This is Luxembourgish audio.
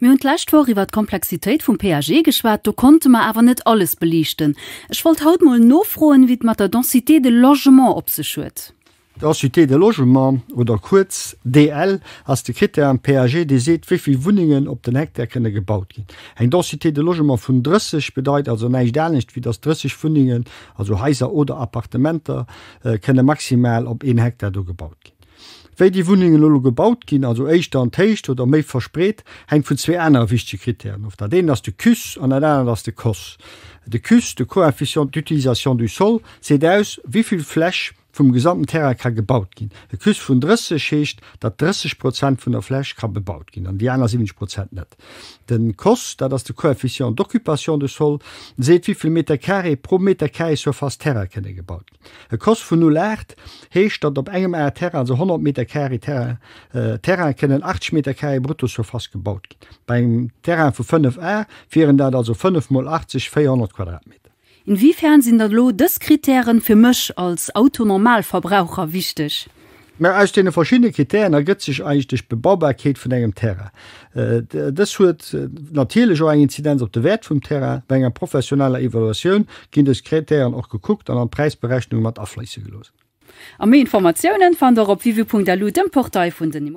Mir hunn d'lescht Woch iwwer d'Komplexitéit vum PAG geschwat, do konnte mer awer net alles beliichten. Ech wollt haut mol nofroen, wéi et mat der Densité de logement op sech huet. D'Densité de logement, oder kuerz DL, ass de Krittär am PAG, dee seet, wéi vill Wunnengen op den Hektar kënne gebaut ginn. Eng Densité de logement vun 30 bedeit also näischt anescht, wéi datt 30 Wunnengen, also Haiser oder Appartementer, kënne maximal op een Hektar do gebaut ginn. Wéi déi Wunnengen elo gebaut ginn, also éischter an d'Héicht oder méi verspreet, hänkt vun zwee anere wichtege Krittären of. Dat eent ass de CUS an dat anert ass de cos. De CUS, de Coefficient d'utilisation du sol, seet aus, wéi vill Fläch vum gesamten Terrain ka gebaut ginn. E CUS vun 30 heescht, datt 30 Prozent vun der Fläch ka bebaut ginn an déi aner 70 Prozent net. Den cos, dat ass de Coefficient d'occupation du sol, seet, wéi vill Meter carré pro Meter carré Surface Terrain kënne gebaut ginn. E Cos vun 0,8 heescht, datt op engem Ar Terrain, also 100 Meter carré Terrain, Terrain kënnen 80 Meter carré Bruttosurface gebaut ginn. Bei engem Terrain vu 5 Ar wieren dat also 5 mol 80, 400 Quadratmeter. Inwiefern sinn dann elo dës Kritären fir mech als Autonormalverbraucher wichteg? Mä aus deene verschiddene Kritären ergëtt sech eigentlech d'Bebaubarkeet vun engem Terrain. Dës huet natierlech och eng Inzidenz op de Wäert vum Terrain. Bei enger professioneller Evaluatioun ginn dës Kritären och gekuckt an an d'Präisberechnung mat afléisse gelooss. A méi Informatiounen fannt der op www.lu, dem Portail vun den.